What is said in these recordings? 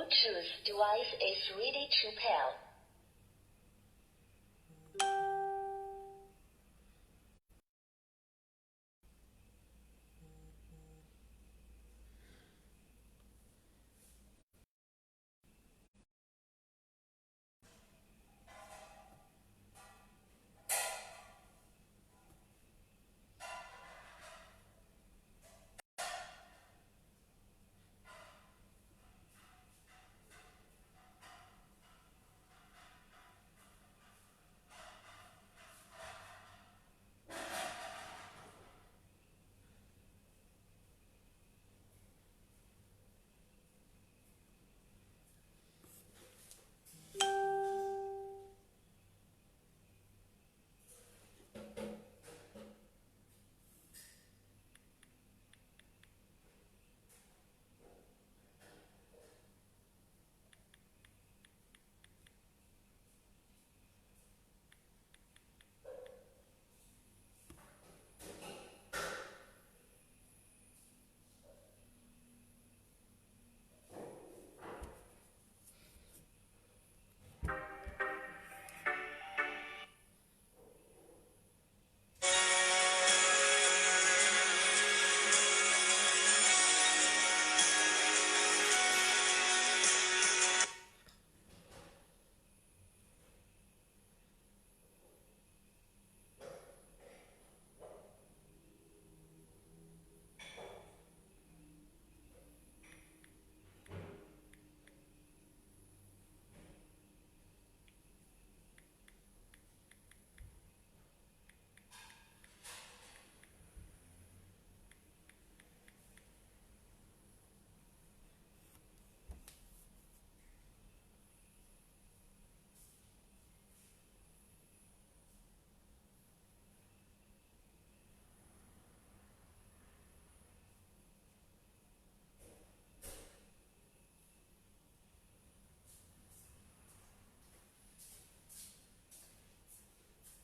Bluetooth device is ready to pair.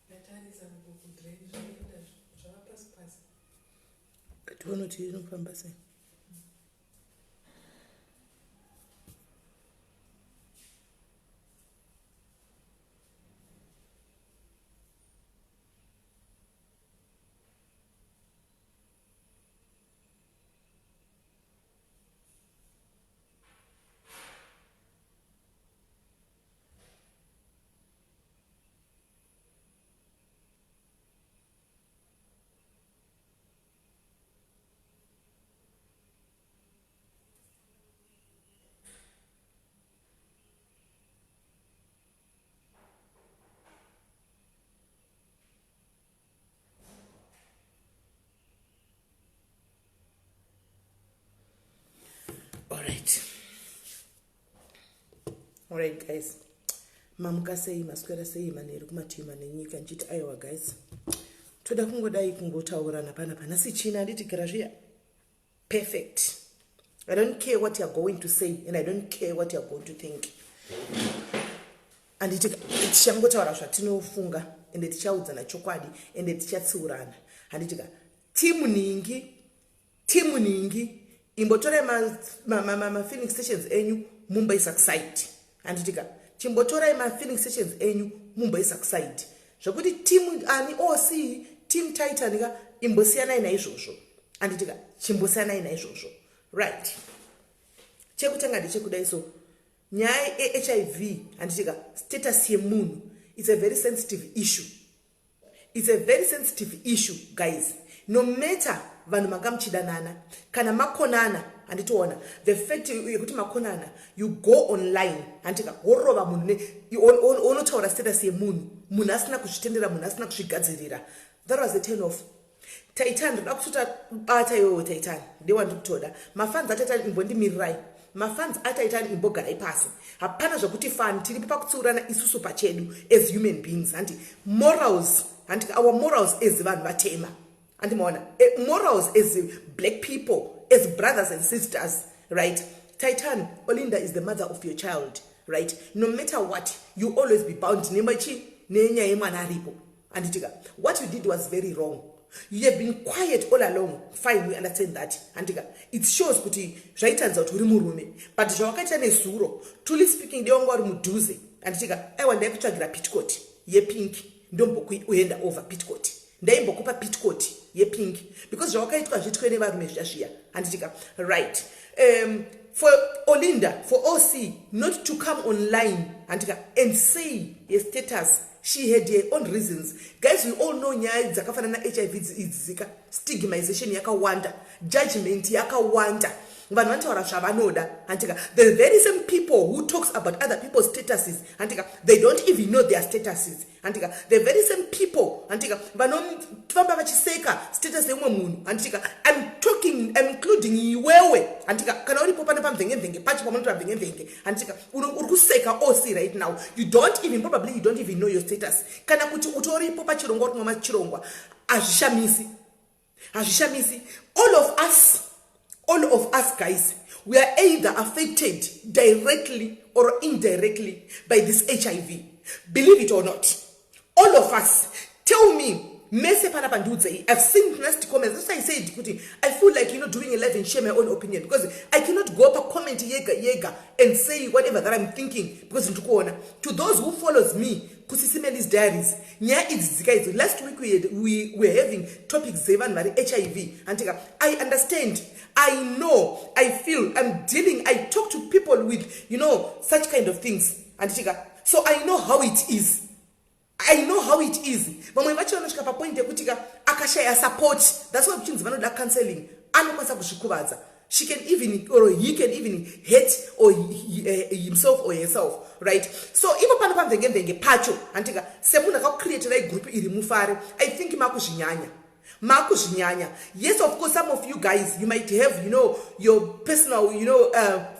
Ndatarisa kudrain zvinoenda zvava pasi pasi. Tione kuti inofamba sei. Alright. Alright guys. Mamuka sei, maswera sei manheru kumativi mana enyika ndichiti aiwa guys. Toda kungodai kungotaurana panapa. Nhasi china handiti gara zviya. Perfect. I don't care what you're going to say and I don't care what you're going to think. Handiti tichangotaura zvatinofunga ende tichaudzana chokwadi ende tichatsiurana. Handiti ka timu ningi timu ningi imbotorai mafilling stations enyu mumboisa kuside. Handiti ka chimbotorai mafilling stations enyu mumboisa kuside. Zvekuti timu ani OC team Titan ka imbosiyanai naizvozvo. Handiti ka chimbosiyanai naizvozvo. Right. Chekutanga ndechekudai so nyaya yeHIV handiti ka status yemunhu it's a very sensitive issue. It's a very sensitive issue guys. No matter vanhu manga muchidanana kana makonana handitoona the fact yekuti makonana you go online handika worova munhu onotaura status yemunhu munhu asina kuzvitendera munhu asina kuzvigadzirira. That was a turn off. Titan ndoda kutota bata iwewe Titan ndewandiri kutoda. Mafans aTitan imbondimirirai. Mafans aTitan imbogarai pasi. Hapana zvekuti fan tiripo pakutsiurana isusu pachedu as human beings hanti morals hanti our morals as vanhu vatema. Hanti maona morals as black people as brothers and sisters right. Titan Olinda is the mother of your child right. No matter what you always be bound nemachi nenyaya yemwana aripo. Anditika what you did was very wrong. You have been quiet all along. Fine, we understand that, handika? It shows kuti zvaitaridza kuti uri murume, but zvawakaita nezuro, truly speaking, ndewanga uri mudhuze, handitika? Aiwa, ndaikutsvagira petticoat yepink, ndombokuenda over petticoat, ndaimbokupa petticoat yepink, because zvawakaitwa zviitwe nevarume zviya zviya, handitika? Right. For Olinda, for OC not to come online, handika, and say her status, she had her own reasons. Guys, we all know nyaya dzakafanana naHIV idzika, stigmization yakawanda, judgment yakawanda, vanhu vanotaura zvavanoda, handika? The very same people who talks about other people's statuses, handika, they don't even know their statuses, handika? The very same people, handika, vanofamba vachiseka status yeumwe munhu, handika? I'm talking, I'm including iwewe, handika? Kana uripo pane pamvengevhenge pacho pamunotora mvengevhenge, handika, uri kuseka OC right now. You don't even, probably you don't even know your status. Kana kuti utoripo pachirongwa, uri kumwa machirongwa, hazvishamisi, hazvishamisi. All of us, all of us guys, we are either affected directly or indirectly by this HIV, believe it or not. All of us. Tell me, mese panapa, ndiudzei. I've seen nasty comments. That's why I said kuti I feel like doing a live and share my own opinion, because I cannot go pacomment yega yega and say whatever that I'm thinking, because ndikuona, to those who follows me kuSisimelis Diaries, nyaya idzi dzika idzi, last week we were having topics dzevanhu vari HIV, andika? I understand, I know, I feel, I'm dealing, I talk to people with such kind of things, anditika? So I know how it is, I know how it is. Vamwe vacho vanosvika papoint yekuti ka akashaya support, that's why kuchinzi vanoda counseling, anokwanisa kuzvikuvadza. She can even, or he can even hate or himself or herself, right? So ipo pano pamvengevhenge pacho, handika, semunhu akakucreatirai group iri mufare, I think makuzvinyanya, makuzvinyanya. Yes, of course, some of you guys, you might have your personal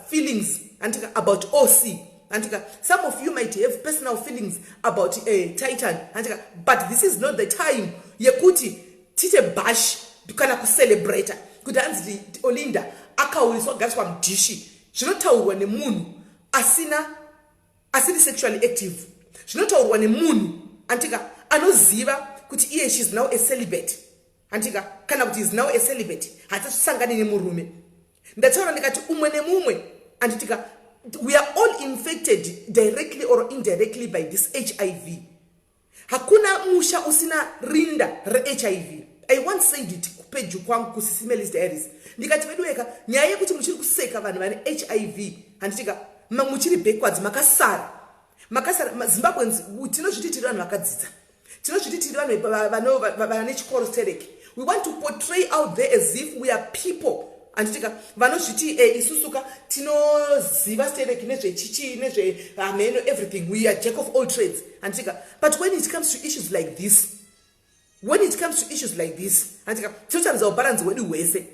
feelings, handika, about OC, handika? Some of you might have personal feelings about Titan, handika? But this is not the time yekuti tite bash kana kucelebrata kuti hanzi Olinda akauriswa kugariswa mudhishi. Zvinotaurwa nemunhu asina, asiri sexually active, zvinotaurwa nemunhu, andika, anoziva kuti iye, she is now a celibate, andika, kana kuti is now a celibate, hatisangani nemurume. Ndataura ndikati umwe nemumwe, anditika, we are all infected directly or indirectly by this HIV. Hakuna musha usina rinda reHIV. I once said it kupage kwangu kuSisimelis Diaries, ndikati veduweka, nyaya yekuti muchiri kuseka vanhu vane HIV, handitika, muchiri backwards, makasara, makasara. Zimbabweans tinozviti tiri vanhu vakadzidza, tinozviti tiri vanhu vane chikoro stereki. We want to portray out there as if we are people, handitika, vanozviti isusuka tinoziva stereki nezvechichi, nezvehameno, everything. We are jack of all trades, handitika? But when it comes to issues like this, when it comes to issues like this, handitika, tinotaridza ubharanzi hwedu hwese,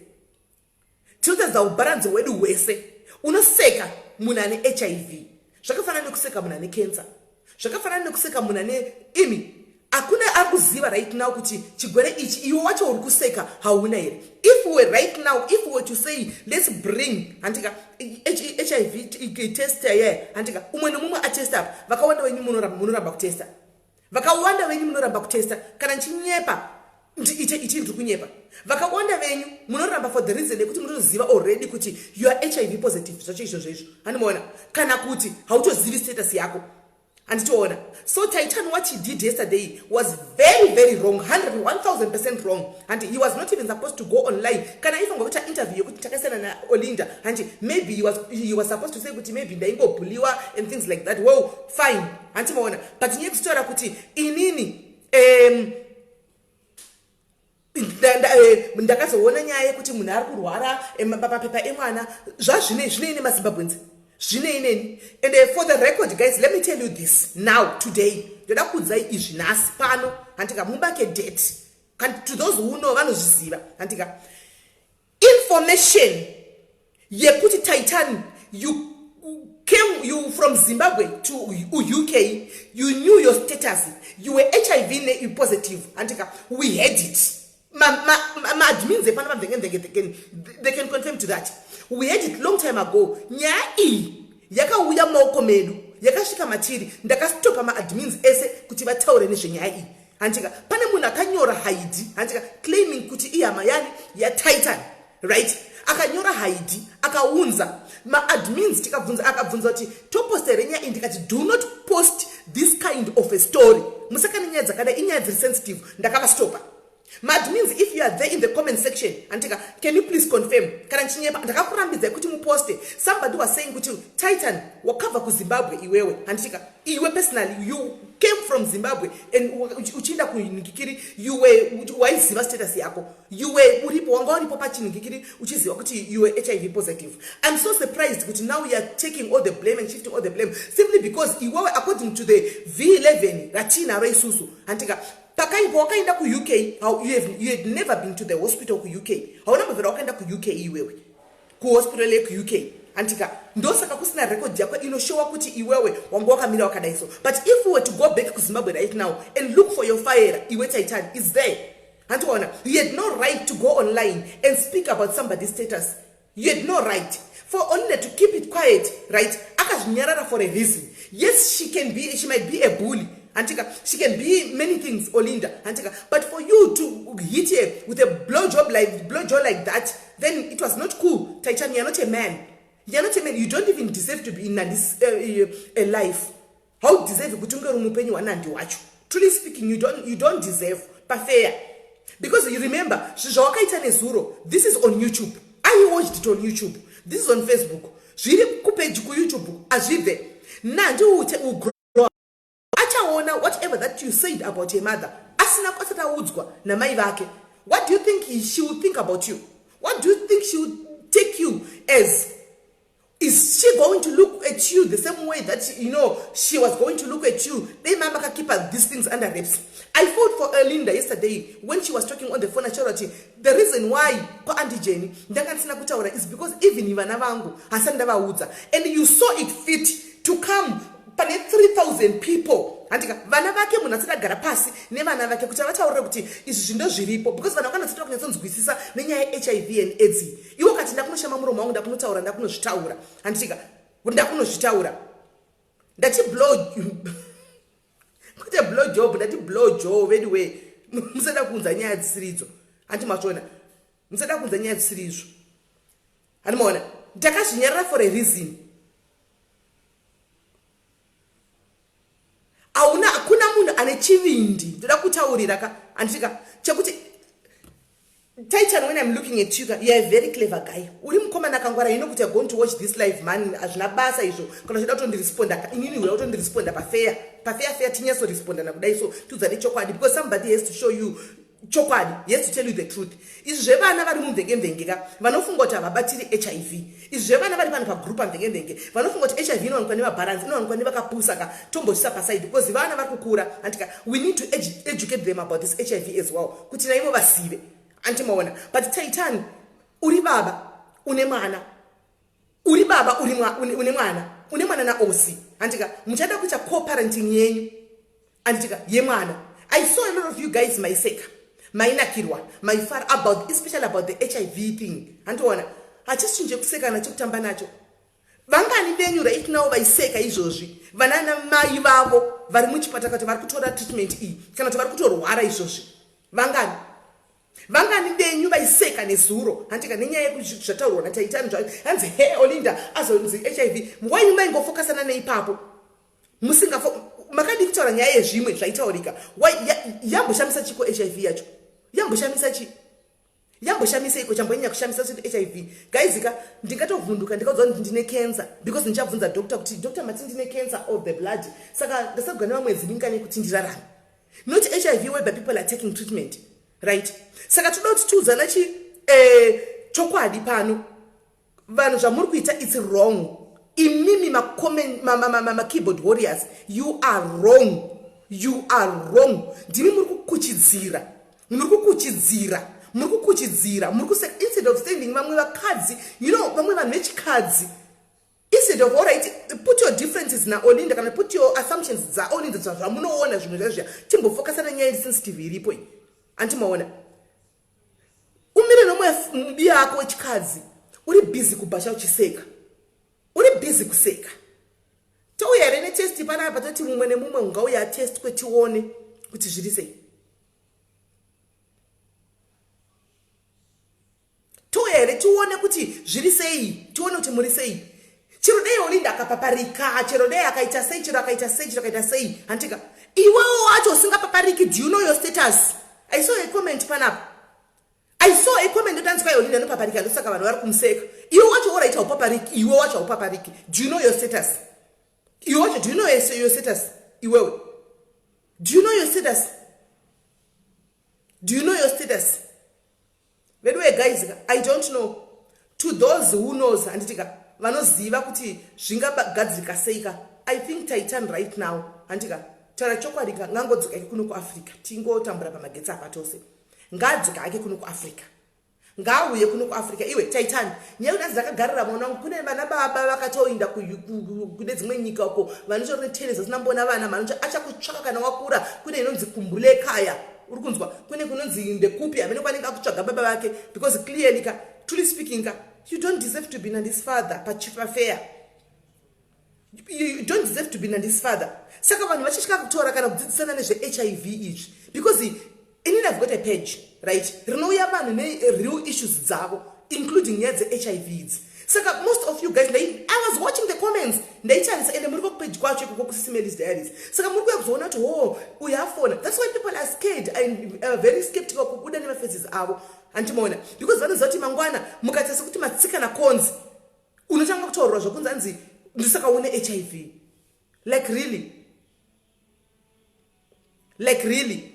tinotaridza ubharanzi hwedu hwese. Unoseka munhu ane HIV, zvakafanana nekuseka munhu ane cancer, zvakafanana nekuseka munhu ane, imi, hakuna ari kuziva right now kuti chigwere ichi iwe wacho uri kuseka hauna here. If we right now, if we were to say let's bring, handika, HIV test ye, handika, umwe nemumwe atesta apa, vakawanda venyu munoramba kutesta, vakawanda venyu munoramba kutesta. Kana ndichinyepa, ite iti ndiri kunyepa. Vakawanda venyu munoramba for the reason yekuti munotoziva already kuti you are HIV positive zvacho izvozvo izvo, handimaona? Kana kuti hautozivi status yako, handitoona? So Titan, what he did yesterday was very, very wrong, 100 1000% wrong, and he was not even supposed to go online. Kana ifanirwa kuita interview yekuti takasiyana naOlinda, handi, maybe he was supposed to say kuti maybe ndaingobhuliwa and things like that. Well, fine, handimaona? But nyaya yekutaura kuti inini ndakazoona nyaya yekuti munhu ari kurwara, mapepa emwana, zvazvinei, zvinei nemaZimbabweans, zvinei neni? And for the record, guys, let me tell you this now, today. Ndoda kuudzai izvi nhasi pano, handika, mubake date. To those who know, vanozviziva, handika? Information yekuti Titan, you came, you from Zimbabwe to UK, you knew your status, you were HIV positive, handika, we had it. Maadmins epano pamvengevhenge, they can confirm to that. We had it long time ago. Nyaya iyi yakauya mumaoko medu, yakasvika matiri. Ndakastopa maadmins ese kuti vataure nezvenyaya iyi. Handika pane munhu akanyora haidi, handika, claiming kuti ihama yani yaTitan, right? Akanyora haidi, akaunza maadmins, tikabvunza, akabvunza kuti toposta here nyaya iyi. Ndikati, "Do not post this kind of a story. Musakane nyaya dzakadai, inyaya dziri sensitive." Ndakavastopa maadmins. If you are there in the comment section, andika, can you please confirm kana ndichinyepa? Ndakakurambidzai kuti muposte. Somebody was saying kuti Titan wakabva kuZimbabwe iwewe, handitika? Iwe personally, you came from Zimbabwe and uchienda kunhingikiri, you were, waiziva status yako. You were, uripo, wanga uripo pachinhingikiri uchiziva kuti you were HIV positive. I'm so surprised kuti now you are taking all the blame and shifting all the blame simply because iwewe, according to the V11 ratiinaro isusu, handika, pakaipo wakaenda kuUK, you had never been to the hospital kuUK. Hauna mbovera wakaenda kuUK iwewe, kuhospital yekuUK, handika? Ndosaka kusina record yako inoshowa kuti iwewe wanga wakamira wakadai. So, but if we were to go back kuZimbabwe right now and look for your file, iwe Titan, is there, handiona? You had no right to go online and speak about somebody's status. You had no right. For Olinda to keep it quiet, right, akazvinyarara for a reason. Yes, she might be a bully, handika, she can be many things, Olinda, handika, but for you to hit her with a blow job like that, then it was not cool. Titan, you're not a man. You're not a man. You don't even deserve to be in Nandi's life. Haudeserve kuti unge uri mupenyu hwaNandi wacho. Truly speaking, you don't deserve, pafair, because you remember zvawakaita nezuro. This is on YouTube. I watched it on YouTube. This is on Facebook. Zviri kupeji kuYouTube, hazvibve. Nandi achaona whatever that you said about your mother asina, asati audzwa namai vake. What do you think she will think about you? What do you think she will take you as? Is she going to look at you the same way that she was going to look at you dai mama akakeepa these things under wraps? I fought for Erlinda yesterday when she was talking on the phone, achitaura kuti the reason why kwaandijeni ndanga ndisina kutaura is because even vana vangu hasati ndavaudza. And you saw it fit to come pane 3000 people, handika? Vana vake, munhu asati agara pasi nevana vake kuti avataurire kuti izvi zvindo zviripo, because vanhu vakanatsota kunyatsonzwisisa nenyaya yeHIV and AIDS. Iwe ukati ndakunoshama muromo wangu, ndakunotaura, ndakunozvitaura, handitika? Ndakunozvitaura. Ndati blow, kwete blow job, ndati blow job. Anyway, musada kuunza nyaya dzisiridzo, handi mazviona? Musada kuunza nyaya dzisiri izvo, handi maona? Ndakazvinyarara for a reason. Hauna, hakuna munhu ane chivindi, ndoda kutaurira ka, handitika, chekuti Titan, when I'm looking at you, you are a very clever guy. Uri mukomana akangwara. You know kuti you're going to watch this live, man. Hazvina basa izvo. Kana uchida kutondiresponda, inini uya kutondiresponda pafair, pafair fair, tinyatsoresponda nakudai. So tiudzane chokwadi, because somebody has to show you chokwadi. He has to tell you the truth. Izvi zvevana vari mumvenge-mvenge ka, vanofunga kuti havabatiri HIV. Izvi zvevana vari vanhu pagroup amvenge-mvenge, vanofunga kuti HIV inowanikwa nevabharansi, inowanikwa nevakapusa ka, tombozvisa paside, because vana vari kukura, andika? We need to educate them about this HIV as well, kuti naivo vazive, andimaona? But Titan, uri baba, une mwana. Uri baba, une mwana, une mwana naosi, handika? Muchada kuita co-parenting yenyu, anditika, yemwana. I saw a lot of you guys maiseka, mainakirwa, maifara about, especially about the HIV thing, handiona? Hachisi chinhu chekusekana, chekutamba nacho. Vangani venyu right now vaiseka izvozvi vanana mai vavo vari muchipatara, kuti vari kutora treatment iyi, kana kuti vari kutorwara izvozvi? Vangani, vangani venyu vaiseka nezuro, handika, nenyaya yekuzvataurwa naTaitani, hanzi he, Olinda azonzi HIV? Why maingofokasana neipapo? Musingafo makadii kutaura nyaya yezvimwe zvaitaurika? Yamboshamisa chiko HIV yacho? Yamboshamisa chi? Yamboshamisa iko? Chambonyanya kushamisa kuti HIV, guys ka, ndingatovhunduka ndikaudzwa kuti ndine cancer, because ndichabvunza doctor kuti, "Doctor, mati ndine cancer of the blood, saka ndasabwa nevamwedzi mingani kuti ndirarame?" Not HIV, whereby people are taking treatment, right? Saka toda kuti tiudzana chi chokwadi pano. Vanhu, zvamuri kuita, it's wrong. Imimi makeyboard warriors, you are wrong, you are wrong. Ndimi muri kukuchidzira, muri kukuchidzira, muri kukuchidzira, muri kuseka instead of sending vamwe vakadzi, vamwe vanhu vechikadzi. Instead of, alright, put your differences naOlinda, kana put your assumptions dzaOlinda, zvamunoona zvimwe zvazviya, timbofokasana nyaya yesensitive iripo iyi, andimaona? Umire nomwe mubiya ako wechikadzi, uri busy kubhasha uchiseka, uri busy kuseka. Touya here netest panapa? Toti mumwe nemumwe ungauya atestwe, tione kuti zviri sei. here tione kuti zviri sei, tione kuti muri sei. Chero dei Olinda akapaparika, chero dei akaita sei, chero akaita sei, chero akaita sei, handitika iwewo wacho usingapapariki, do you know your status? I saw a comment panapa. I saw a comment otanzwa, "Olinda anopaparika, ndosaka vanhu vari kumuseka." Iwe wacho, alright, haupapariki. Iwe wacho haupapariki. Do you know your status? Iwe wacho, do you know your status? Iwewe, do you know your status? Do you know your status? Veduwe guys, I don't know. To those who knows, handitika, vanoziva kuti zvingagadzirika seika, I think Titan right now, handika, taura chokwadi, ngangodzoka ike kuno kuAfrica, tingotambura pamagetsi apa tose. Ngaadzoka ake kuno kuAfrica, ngaauye kuno kuAfrica. Iwe Titan, nyaya yekuti anzi ndakagarira mwana wangu, kune vana baba vakatoinda kune dzimwe nyika uko, vanotori netenesi vasina mbona vana manocho. Achakutsvaka kana wakura. Kune inonzi kumbulekaya, uri kunzwa? Kune kunonzi ndekupi, hamene kwanenge akutsvaga baba vake, because clearly ka, truly speaking ka, you don't deserve to be nandis father. Pafair, you don't deserve to be nandis father. Saka vanhu vachitya kutaura kana kudzidzisana nezveHIV izvi, because inini I've got a page, right, rinouya vanhu nereal issues dzavo, including nyaya dzeHIV idzi. Saka most of you guys, I was watching the comments, ndaitarisa, ende muri kokupage kwacho ikoko kuSimelis Diaries. Saka muri kuya kuzoona kuti ho, uyu afona. That's why people are scared and very skeptical kubuda nemafaces avo, handimaona, because vanoziva kuti mangwana mukaita sekuti matsika nakonzi, unotanga kutaurirwa zvokunzi anzi ndosaka une HIV. Like really, like really,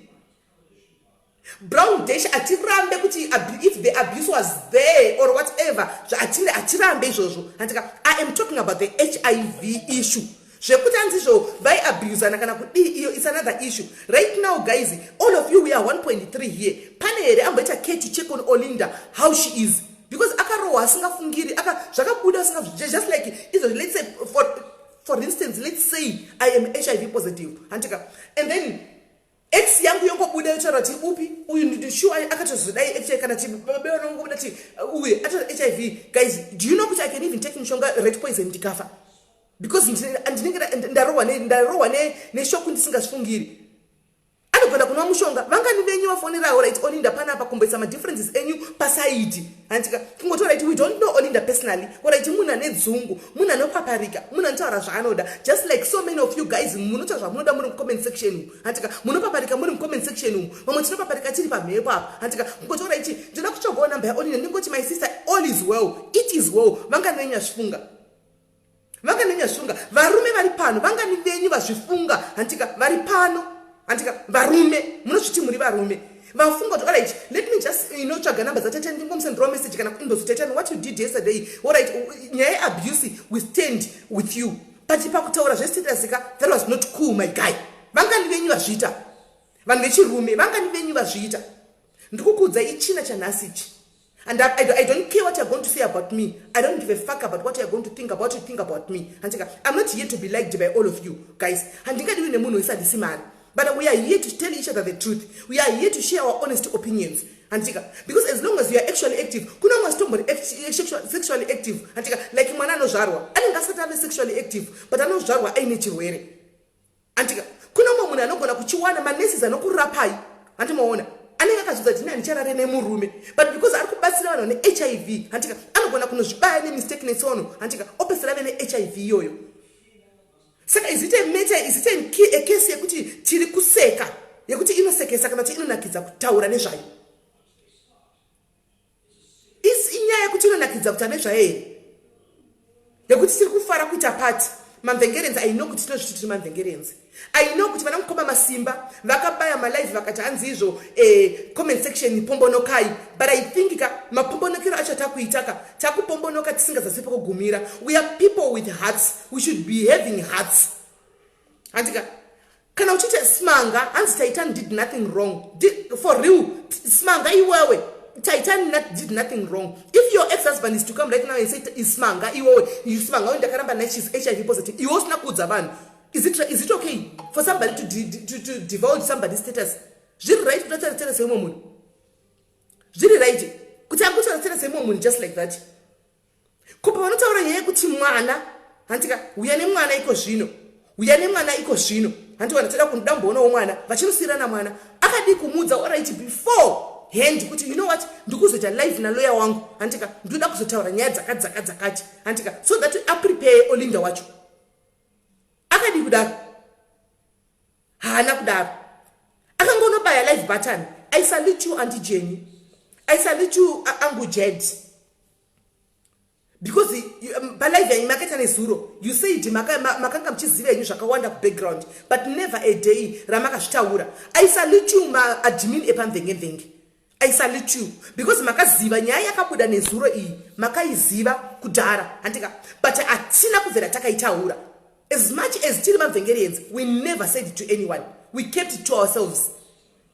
Brown Dash, hatirambe kuti if the abuse was there or whatever, hatirambe izvozvo, handika. I am talking about the HIV issue. Zvekuti hanzizvo vaiabusana kana kudii, iyo is another issue. Right now guys, all of you, we are 1.3 here. Pane here amboita care to check on Olinda, how she is? Because akarohwa asingafungiri, zvakabuda just like izvozvo. Let's say for instance, let's say I am HIV positive, handika, and then ex yangu yongobuda yotaura kuti upi uyu, sure akatozodai HIV, kana ti babanongobuda ti uyu ato HIV. Guys, do you know kuti I can even take mushonga, rat poison, ndikafa, because ndinenge ndarohwa neshock ndisingazvifungiri? Anogona kunwa mushonga. Vangani venyu vafonerawo, right, Olinda panapa kumboisa madifferences enyu paside, handika, kungotora kuti we don't know Olinda personally. Alright, munhu ane dzungu, munhu anopaparika, munhu anotaura zvaanoda, just like so many of you guys munotaura zvamunoda muri mucomment section umu, handika. Munopaparika muri mucomment section umu, vamwe tinopaparika tiri pamhepo apa, handika. Kungotora ichi, ndinoda kutsvagawo namba yaOlinda, ndingoti, "My sister, all is well, it is well." Vangani venyu vazvifunga? Vangani venyu vazvifunga? Varume vari pano, vangani venyu vazvifunga, handika, vari pano, handika? Varume munozviti muri varume, vafunga kuti, "Alright, let me just tsvaga namba dzaTete, ndingomusenderawo message kana kuinbox, Tetani, what you did yesterday, alright, nyaya yeabuse, we stand with you, but pakutaura zvestatus ka, that was not cool, my guy." Vangani venyu vazviita? Vanhu vechirume, vangani venyu vazviita? Ndikukuudza ichina chanhasi ichi. And I don't care what you're going to say about me. I don't give a fuck about what you're going to think about, you think about me. Handika, I'm not here to be liked by all of you guys. Handingadiwi nemunhu wese, handisi mari. But we are here to tell each other the truth. We are here to share our honest opinions, handika, because as long as you are actually active, kuna umwe asitombori sexually active, handika. Like mwana anozvarwa anenge asati ave sexually active, but anozvarwa aine chirwere, handika. Kuna umwe munhu anogona kuchiwana, manurses anokurapai, handimaona, anenge akazvidza kuti handicharare nemurume, but because ari kubatsira vanhu vane HIV, handika, anogona kunozvibaya nemistake netsono, handika, opedzisira ave neHIV iyoyo. Saka is it a matter, is it a case yekuti tiri kuseka, yekuti inosekesa kana kuti inonakidza kutaura nezvayo? Isi inyaya yekuti inonakidza kutaura nezvayo here, yekuti tiri kufara kuita pati mamvengerenzi? I know kuti tinozviti tiri mamvengerenzi. I know kuti vana mukoma Masimba vakabaya malive vakati hanzi izvo comment section pombonokai, but I think ka mapombonokero acho takuita ka, takupombonoka tisingazasi pekugumira. We are people with hearts. We should be having hearts, handika. Kana uchiita smanga, hanzi Titan did nothing wrong. For real, smanga iwewe, Titan did nothing wrong. If your ex-husband is to come right now and say, "Ismanga iwewe, ismanga iwe, ndakaramba naye, she's HIV positive," iwe usina kuudza vanhu, is it okay for somebody to divulge somebody's status? Zviri right kuti ataura status yeumwe munhu? Zviri right kuti angutaura status yeumwe munhu just like that? Kupa vanotaura nyaya yekuti mwana, handika, uya nemwana iko zvino, uya nemwana iko zvino, handiwana toda kudamboonawo mwana, vachinosiyirana mwana, akadii kumuudza, alright, before beforehand kuti, "You know what, ndikuzoita live naloya wangu, handika, ndoda kuzotaura nyaya dzakati dzakati dzakati," handika, so that aprepare Olinda wacho. Akadii kudaro? Haana kudaro, akangonobaya live button. I salute you, Auntie Jenny. I salute you, Uncle Jed, because palive yanyu makaita nezuro, you said makanga muchiziva henyu zvakawanda kubackground, but never a day ramakazvitaura. I salute you, maadmin epamvengemvenge. I salute you because makaziva nyaya yakabuda nezuro iyi, makaiziva kudhara, handika, but hatina kubvera takaitaura. As much as tiri mamvengerians, we never said to anyone. We kept it to ourselves.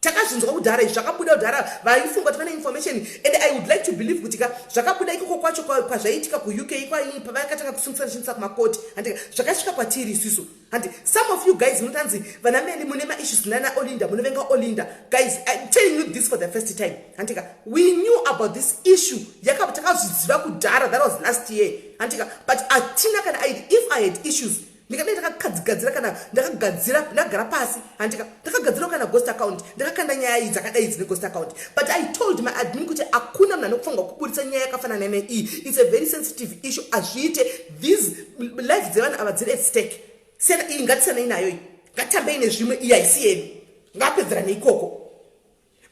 Takazvinzwa kudhara izvi, zvakabuda kudhara. Vaifunga kuti vane information, and I would like to believe kuti ka zvakabuda ikoko kwacho kwazvaiitika kuUK, pavakatanga kusungisana chinisa kumakoti, handika, zvakasvika kwatiri isusu, handi. Some of you guys munotanzi vana Meli mune maissues nana Olinda, munovenga Olinda. Guys, I'm telling you this for the first time, handika, we knew about this issue. Takazviziva kudhara. That was last year, handika, but hatina kana id. If I had issues, ndikadai ndakagadzira kana ndakagadzira, ndakagara pasi, handika, ndakagadzirawo kana ghost account, ndakakanda nyaya idzi dzakadai idzi neghost account. But I told my admin kuti hakuna munhu anokufanirwa kuburitsa nyaya yakafanana neiyi. It's a very sensitive issue. Hazviite. These life dzevanhu ava dziri at stake. Siyana iyi, ngatisanei nayo iyi, ngatambei nezvimwe. Iyi haisi yedu, ngapedzerane ikoko.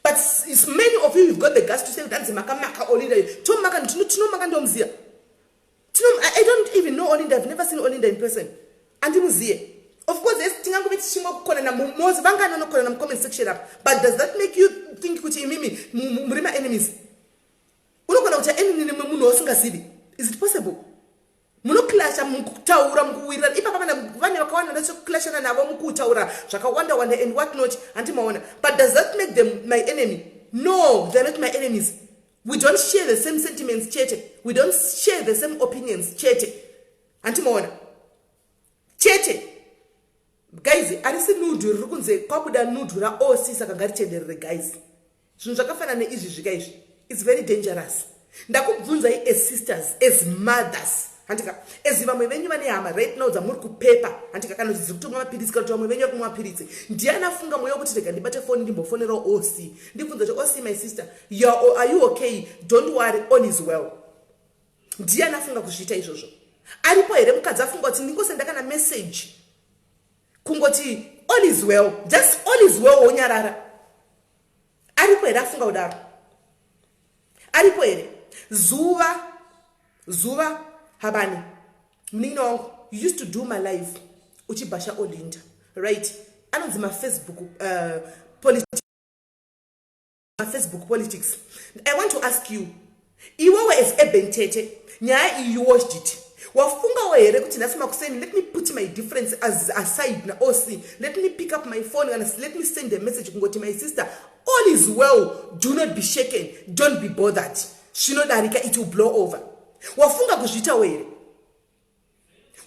But many of you, you've got the guts to say kuti anzi makamaka Olinda. Tomaka, tinomaka, ndomuziya. I don't even know Olinda. I've never seen Olinda in person. Andimuziye. Of course, yes, tingangove tichingokonana mose, vangani vanokonana mucomment section apa, but does that make you think kuti imimi muri maenemies? Unogona kuti enemy nemwe munhu wasingazivi? Is it possible? Munoclasha mukutaura, mukuwirirana ipapa. Vane vakawanda ndachoclashana navo mukutaura zvakawanda wanda and what not, handimaona. But does that make them my enemy? No, they're not my enemies. We don't share the same sentiments chete. We don't share the same opinions chete, handimaona chete. Guys, arisi nude riri kunze kwabuda nude raOC, saka ngaritenderere. Guys, zvinhu zvakafanana neizvi zvika izvi, it's very dangerous. Ndakubvunzai as sisters, as mothers, handika, as vamwe venyu vane hama right now dzamuri kupepa, handika, kana kuti dziri kutomwa mapiritsi, kana kuti vamwe venyu vari kumwa mapiritsi. Ndiani afunga mweya wekuti rega ndibate foni, ndimbofonerawo OC, ndibvunza kuti, "OC, my sister, are you okay? Don't worry, all is well"? Ndiani afunga kuzviita izvozvo? Aripo here mukadzi afunga kuti ndingosenda kana message kungoti, "All is well," just "All is well," wonyarara? Aripo here afunga kudaro? Aripo here? Zuva zuva habani, munin'ina wangu, you used to do my life uchibhasha Olinda, right? Anonzi mafacebook politics, mafacebook politics. I want to ask you, iwewe as Eben Tete, nyaya iyi you watched it, wafungawo here kuti nhasi makuseni, let me put my difference as aside naOC, let me pick up my phone and let me send a message kungoti, "My sister, all is well. Do not be shaken, don't be bothered, zvinodarika, it will blow over"? Wafunga kuzviitawo here?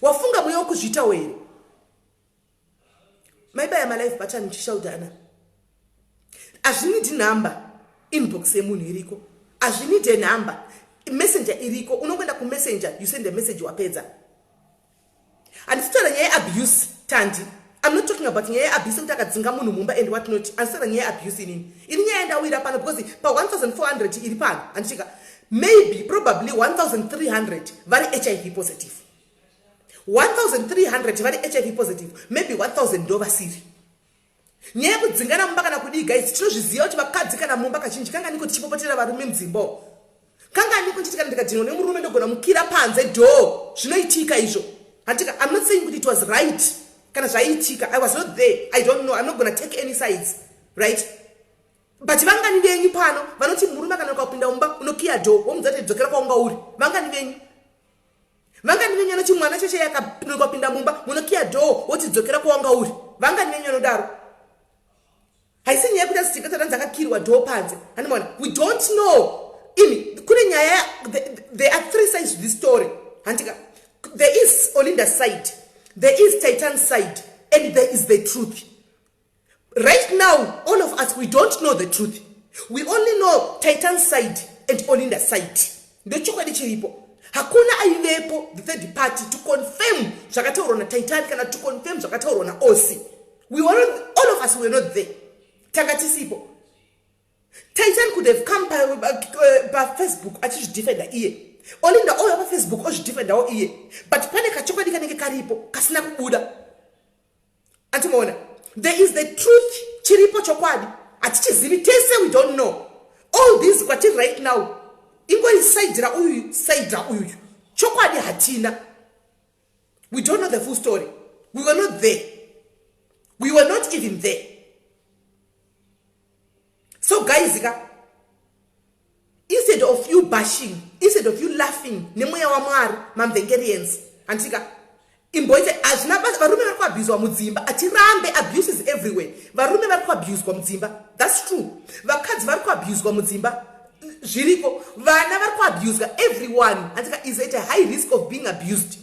Wafunga mweya wokuzviitawo here? Maibaya malive button muchishaudhana. Hazvinidi nhamba. Inbox yemunhu iriko. Hazvinide nhamba. Messenger iriko. Unongoenda kumessenger, you send a message, wapedza. Handisi kutaura nyaya yeabuse, Tandi. I'm not talking about nyaya yeabuse, kuti akadzinga munhu mumba and what not. Handisi kutaura nyaya yeabuse inini. Ini nyaya yandawira pano, because pa1400 iri pano, handichika, maybe probably 1300 vari HIV positive, 1300 vari HIV positive, maybe 1000 ndo vasiri. Nyaya yekudzingana mumba kana kudii, guys, tinozviziva kuti vakadzi kana mumba kazhinji kanganiko tichipopotera varume mudzimba. Kanganiko nchiti kana ndikadhinwa nemurume, ndogona mukira panze door. Zvinoitika izvo, handika. I'm not saying kuti it was right kana zvaiitika. I was not there. I don't know. I'm not gonna take any sides, right? But vangani venyu pano vanoti murume kana ukapinda mumba unokiya door, womudza kuti dzokera kwaunga uri? Vangani venyu? Vangani venyu anoti mwana cheche yakapinda mumba, munokiya door, woti dzokera kwawanga uri? Vangani venyu anodaro? Haisi nyaya yekuti asitikataranzi akakirwa door panze, handimaona. We don't know. Imi kune nyaya, there are three sides to this story, handika. There is Olinda's side, there is Titan's side, and there is the truth. Right now, all of us, we don't know the truth. We only know Titan's side and Olinda's side. Ndochokwadi chiripo. Hakuna aivepo, the third party, to confirm zvakataurwa naTitan kana to confirm zvakataurwa naOC. We were not, all of us were not there. Tanga tisipo. Titan could have come paFacebook achizvidefenda iye. Olinda ouya paFacebook ozvidefendawo iye, but pane kachokwadi kanenge karipo kasina kubuda. Antimaona, there is the truth chiripo, chokwadi hatichizivi tese. We don't know all this. Kwatiri right now ingori saidhira uyuyu, saidhira uyuyu, chokwadi hatina. We don't know the full story. We were not there. We were not even there. So guys ka, instead of you bashing, instead of you laughing nemweya waMwari, mamvengerians, handika, imboite hazvina basa. Varume vari kuabhuzwa mudzimba, atirambe, abuse is everywhere. Varume vari kuabhuzwa mudzimba, that's true. Vakadzi vari kuabhuzwa mudzimba, zviriko. Vana vari kuabhuzwa. Everyone, handika, is at a high risk of being abused,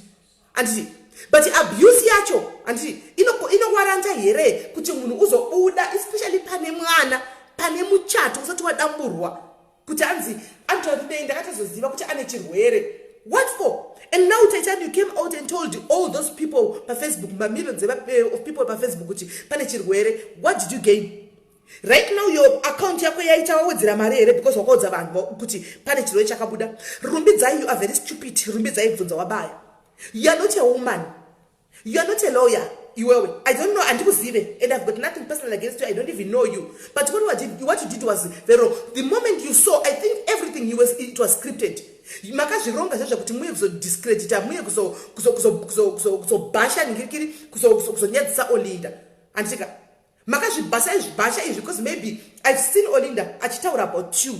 handiti? But abuse yacho, handiti, inowaranta here kuti munhu uzobuda, especially pane mwana, pane muchato usati wadamburwa, kuti anzi anotaura, "Ndakatozoziva kuti ane chirwere"? What for? And now, Titan, you came out and told all those people paFacebook, mamillions of people paFacebook, kuti pane chirwere. What did you gain? Right now your account yako yaita wawedzera mari here because wakaudza vanhu kuti pane chirwere chakabuda? Rumbidzai, you are very stupid. Rumbidzai, bvunza wabaya. You are not a woman, you are not a lawyer. Iwewe, I don't know, handikuzive, and I've got nothing personal against you. I don't even know you, but what you did was very wrong. The moment you saw, I think everything you was, it was scripted. Makazvironga zvezvo kuti muye kuzodiscredita, muye kuzobhasha ningirikiri, kuzonyadzisa Olinda, handitika? Makazvibhasa izvi, bhasha izvi, because maybe I've seen Olinda achitaura about you,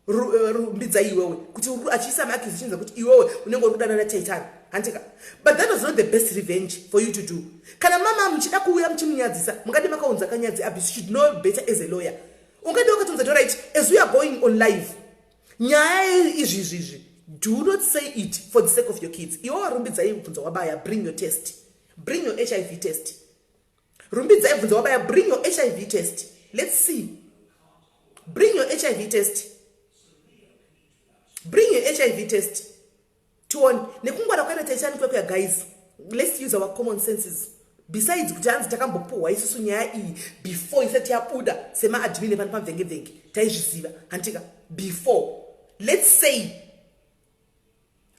Rumbidza, iwewe, kuti achiisa maaccusations ekuti iwewe unenge uri kudanana naTitan, handika? But that was not the best revenge for you to do. Kana mama muchida kuuya muchimunyadzisa, mungadi makaunza kanyadzi abuse. Should know better as a lawyer. Ungadi wakatonza, "Right, as we are going on live, nyaya izvi izvi, do not say it for the sake of your kids." Iwe warumbidzai bvunza wabaya, bring your test, bring your HIV test. Rumbidzai bvunza wabaya, bring your HIV test, let's see. Bring your HIV test, bring your HIV test, tione. Nekungwara kwaita Taitani kwekuya, guys, let's use our common senses. Besides kuti hanzi takambopuhwa isusu nyaya iyi before isati yabuda, semaadmin pano pamvengevhenge taizviziva, handitika? Before, let's say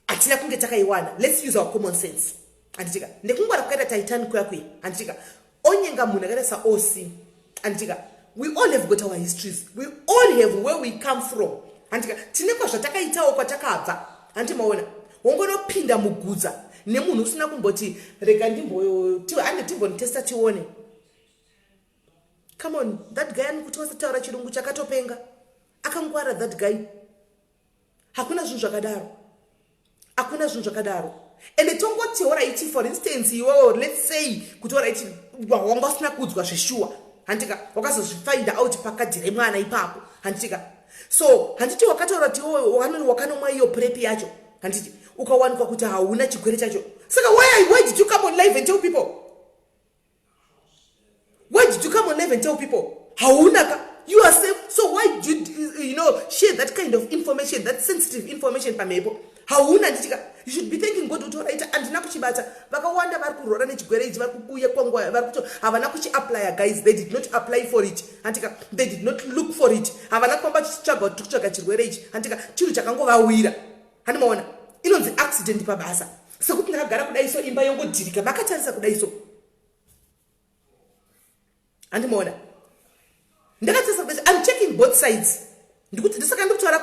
hatina kunge takaiwana, let's use our common sense, handitika? Nekungwara kwakaita Taitani kuya kuya, handitika, onyenga munhu akaita saoc, handitika? We all have got our histories. We all have where we come from, handitika? Tine kwazvatakaitawo, kwatakabva, handimaona? Wongonopinda mugudza nemunhu usina kumboti, "Rega ndimboande timbonitesta tione." Come on, that guy anokuti wasataura chirungu chakatopenga, akangwara that guy. Hakuna zvinhu zvakadaro, hakuna zvinhu zvakadaro. Ende tongoti, alright, for instance, iwewo, let's say kuti, alright, wanga usina kuudzwa zveshuwa, handika? Wakazozvifind out pakadhi remwana ipapo, handitika? So handiti wakataura kuti iwewe wakanomwa iyo PrEP yacho, handiti? Ukawanikwa kuti hauna chirwere chacho. Saka why did you come on live and tell people? Why did you come on live and tell people hauna ka? You are safe, so why did you, you know share that kind of information, that sensitive information pamhepo? Hauna, nditika? You should be thanking God kuti, "Alright, handina kuchibata." Vakawanda vari kurwara nechigwere ichi, vari kuuya kwanguva vari kuto havana kuchiapplya. Guys, they did not apply for it, handika? They did not look for it. Havana kufamba chitsvaga kuti kutsvaga chirwere ichi, handika? Chinhu chakangovawira, handimaona? Inonzi accident pabasa, sekuti ndakagara kudai so, imba yongodhirika makatarisa kudai so, handimaona? Ndakatarisa kudai, I'm checking both sides. Ndikuti ndisaka ndikutaura.